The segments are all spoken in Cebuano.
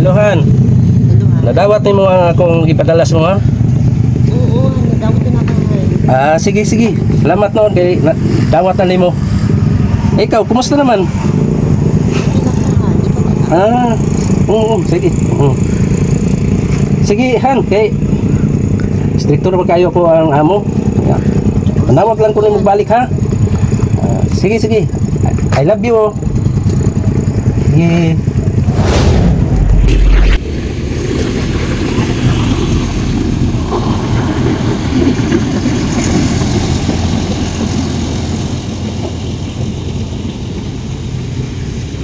Hello, Han. Hello, Han. Nadawat nimo ang akong ipadala sa mga? Oo, Han. Nadawat na ako, Han. Ah, sige, sige. Salamat noon kay dawat na nimo. Ikaw, kumusta naman? Okay na ka, Han. Ikaw ba? Ah, oo, sige. Oo. Sige, Han, kay stricto na ba kayo ko ang amo? Yeah. Manawag lang ko nimo balik ha. Ah, sige, sige. I love you. Oh. Sige.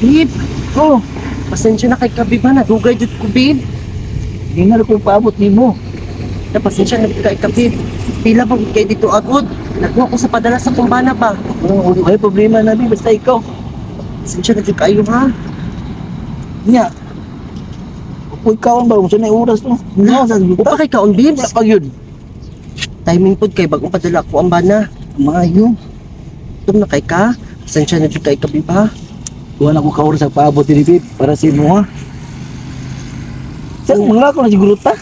Babe, Oh, pasensya na kay Kabiba. Nadugay jud ko, babe. di na ko paabot nimo. Napasensya na kay Kabib. Pila ba kay dito agod? Nagkuha ko sa padala sa kumbana ba? Oh, ay problema na di basta ikaw. Pasensya na jud kayo ha. Nya. Uy, kaon ba unsa na oras no? No, sa Upa kay kaon, babes. Wala pa yun. Timing pod kay bagong padala ko ang bana. Maayo. Tum na kay ka. Pasensya na jud kay Kabib ha. Wala ko ka oras sa paabot ni babe para sa imo ha. Sa mga ko na siguro ta.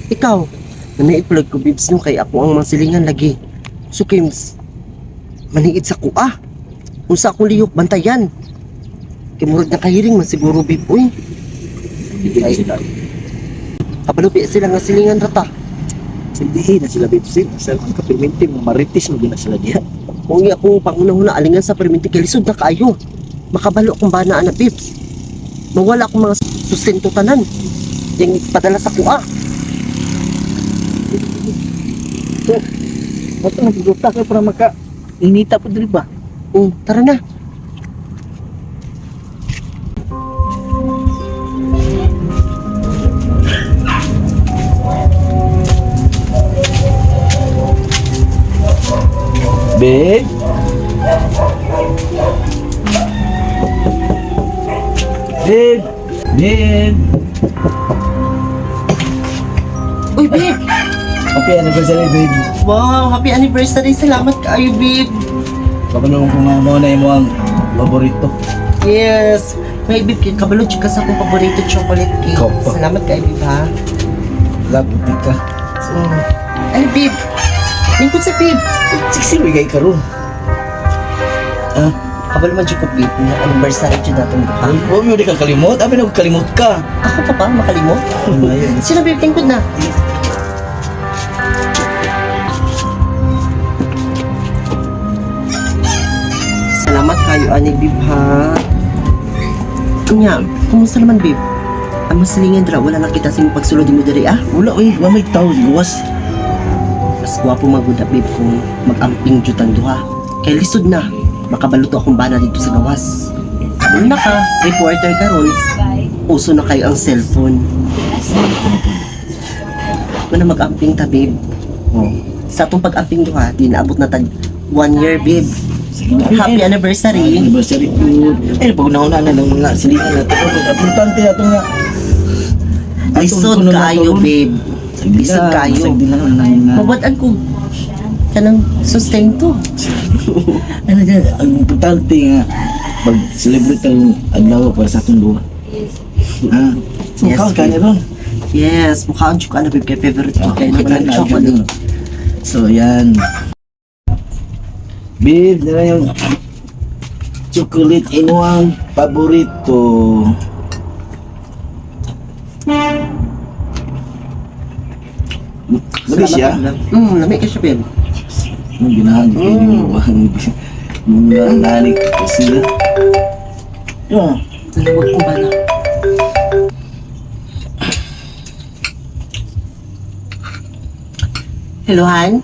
Ikaw, nanaiplag ko babes no kay ako ang mga silingan lagi. So Kims, maniid sa kuha. Unsa akong lihok bantayan. Kay murag nakahiring man siguro babe uy. Hindi sila. Kapalupi sila nga silingan rata. Hindi na sila babe sil. Sa akong kapirminti mo maritis mo na sila diha. Kung ako pangunahuna alingan sa perminti kay lisod na kaayo. Makabalo akong bana ana babes. Mawala akong mga sustento tanan. Yang padala sa kuha. So, Bato na siguro ta kay para maka inita po diri ba. Tara na. Babe. Babe. Babe. Uy, babe! Happy anniversary, babe. Wow, happy anniversary. Salamat kaayo, babe. Kabalo ko nga mo na imo ang paborito. Yes. May babe, kay kabalo ka sa akong paborito chocolate cake. Ikaw pa. Salamat kaayo, babe, ha. Love di ka. Ay, babe. Lingkod sa babe. Sexy bigay karon. Ah, Kabalo man jud ko, babe. Na anniversary jud natong duha. huwag mo di ka kalimot. Abi na kalimot ka. Ako pa ba makalimot? Ayun. Sino, babe? Lingkod na. Salamat kayo, ani, babe, ha. Kunya, kumusta naman, babe? Ang masilingan dra, wala nakita sa imong pagsulod mo diri, ah. Wala oy, wa may tao luwas. Mas gwapo maguda, babe, kung mag-amping jud ang duha. Kay lisod na, makabaluto akong bana dito sa gawas. Kabalo na ka, reporter ka ron. Uso na kayo ang cellphone. Muna mag-amping ta, babe. Oh. Sa atong pag-amping duha, di naabot na tag 1 year, babe. Happy anniversary. Anniversary po. Ay, pag na na ng mga silingan nato. Importante ato nga. Lisod kaayo, babe. Lisod kaayo. Sagdi lang ang mga. Mawad-an ko. Kanang sustento. Ano dyan, ang importante nga pag-celebrate ang adlaw para sa atong duha. Ah, so Yes, yes, ka niya ron. Yes, mukha ang na, babe. Kay favorite ko kayo naman ang chocolate. So, yan. Babe, nila yung chocolate inuang paborito. Lami siya. Lami ka siya, babe. Ang ginahan kayo ni mga nani sila. Yung, Dalawag ko ba na? Hello, Han?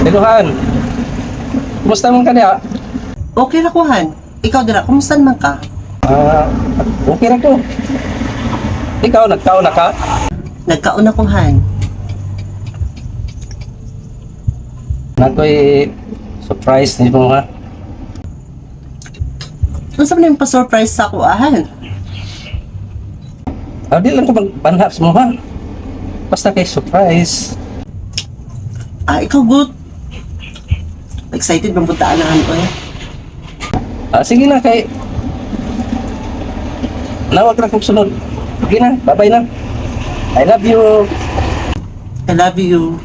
Hello, Han. Kumusta man kaniya? Okay ra ko, Han. Ikaw dira, kumusta naman ka? Ah, okay ra ko. Ikaw, nagkaon na ka? Nagkaon ako, Han. Nakoy surprise nimo ha. Unsa man yung pa-surprise sa ako, ah, Han? Ah, di lang ko magbanha sa mo ha. Basta kay surprise. Ah, ikaw, good. Excited bang puntaan na, Han ko, eh? Ah, sige na kay Nawag na kong sunod. Okay na, bye-bye na. I love you. I love you.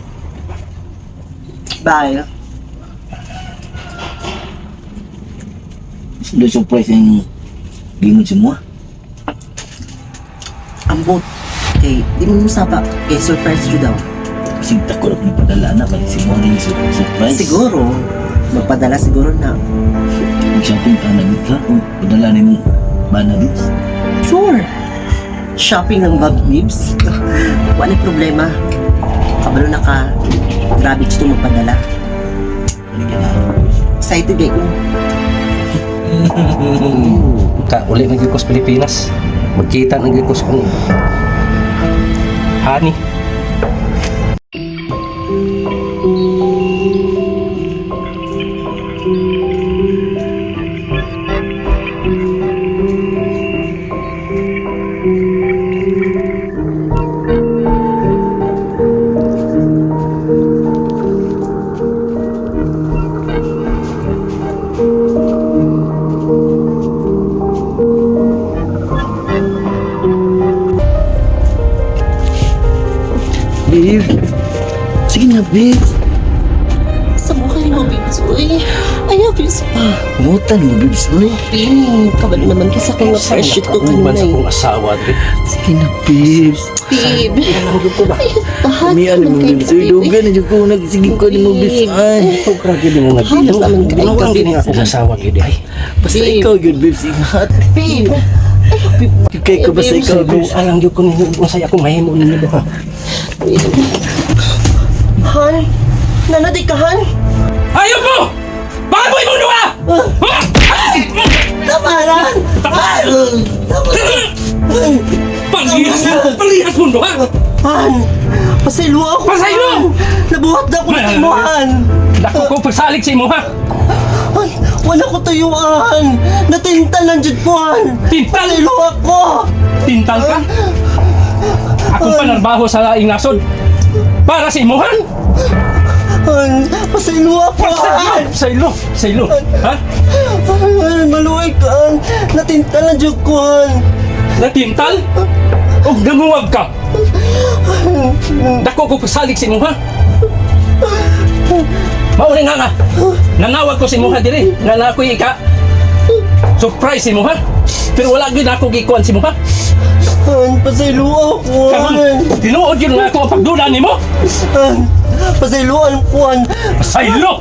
Bye. Do surprise ang gingon si mo. Ambot. Kay, di mo musaba. Kay surprise you daw. Sig tako na padala na kay si mo rin surprise. Siguro, magpadala siguro na. Mag-shopping ka na gid ka kung padala nimo bana babes. Sure. Shopping lang ba, babes? Wala problema. Kabalo na ka. Grabe dito magpadala. Balikan na. Excited kay ko. Ka, uli na gyud ko sa Pilipinas. Magkita na gyud ko sa kong honey. Babe. Sige na, babe. Sa mukha ni mo, babes. Uy, ayaw, babes pa. Mutan mo, babes. Uy. Babe, kabalo naman kasi ako nga fresh shoot ko Kauban kanina sa eh. kong asawa, dre. Sige na, babes. Babe. Alam ko ba? Ayaw, pahat Umiyan naman mo, kayo, babes. Uy, babe. dugan na dyan ko. Nagsige ko ni mo, babes. Ay. Ito, grabe din nga. Halos naman kayo, Ginawa babe. din akong asawa, gid ay. Basta Babe. ikaw, good, babes. Ingat. Babe. Ayaw, babe. Kay ko basta ikaw, babes. Alam gyud ko ninyo unsay ako mahimo ninyo duha. Han? Nanaday ka, Han? Ayaw mo! Baboy mo duha! Tama na! Han! Tama na! Panglihas mo! Panglihas mo duha! Han! Pasaylo ako! Pasaylo! Han! Nabuhat na ako sa imo, Han! Dako ko pagsalig sa imo ha! Han! Wala ko tuyuan! Natintal lang jud ko, Han! Tintal? Pasaylo ako! Tintal ka? Akong panarbaho sa laing nasod. Para sa imo ha? Han! Pasaylo ako, Han! Pasaylo! Pasaylo! Ha? Han! Maluway ka, Han! Natintal lang jud ko, Han! Natintal? O nanguwag ka? Dako ko pasalig sa imo ha? Mauna nga nga. Nanawag ko sa imo ha diri. Nga na ako'y ika. Surprise sa imo ha? Pero wala gyud ako gikuan sa imo ha? Han! Pasaylo ako, Karon Han! tinuod yun nga ako ang pagdula nimo. Han! Pasayloan ko, Han! Pasaylo!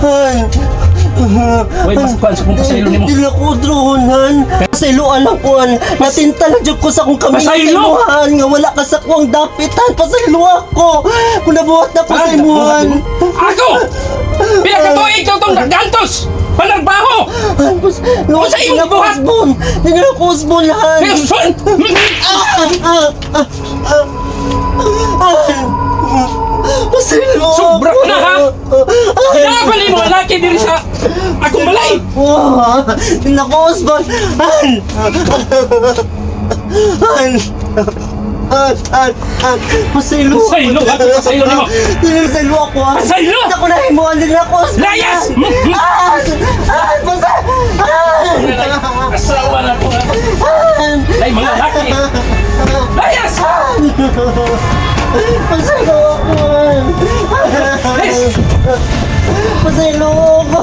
Han! Way mas kuan sa kung pasaylo nimo. Dili ako droon, Han. Pasayloan lang ko, Han. Natintal na jud ko sa akong kaming sa Pasaylo! imo, Han. Nga wala ka sa kuwang dapit, Han. Pasaylo ako. Kung nabuhat na ko sa imo, Han. Ako! Pila ka tuig to tong naggantos! Panarbaho! Han, pasaylo. Unsa imong buhat? Usbon. Dili ako usbon, Han. Pero son! Ah, ah, ah, ah. Han. Pasaylo ako. Sobra ka na, ha? Kailangan nimo ang laki diri sa akong balay! Wow! Naku, Osborn! Han! Han! Han! Han! Han! Pasaylo! Pasaylo, ha? Pasaylo nimo. Pasaylo ako, han! Pasaylo! Ako na himuan din ako, Osborn! Layas! Han! Han! Pasaylo! Han! Asawa na ko ha? Han! Lay mga laki! Layas! Han! Pasaylo ako, han! Layas! Pasaylo ako!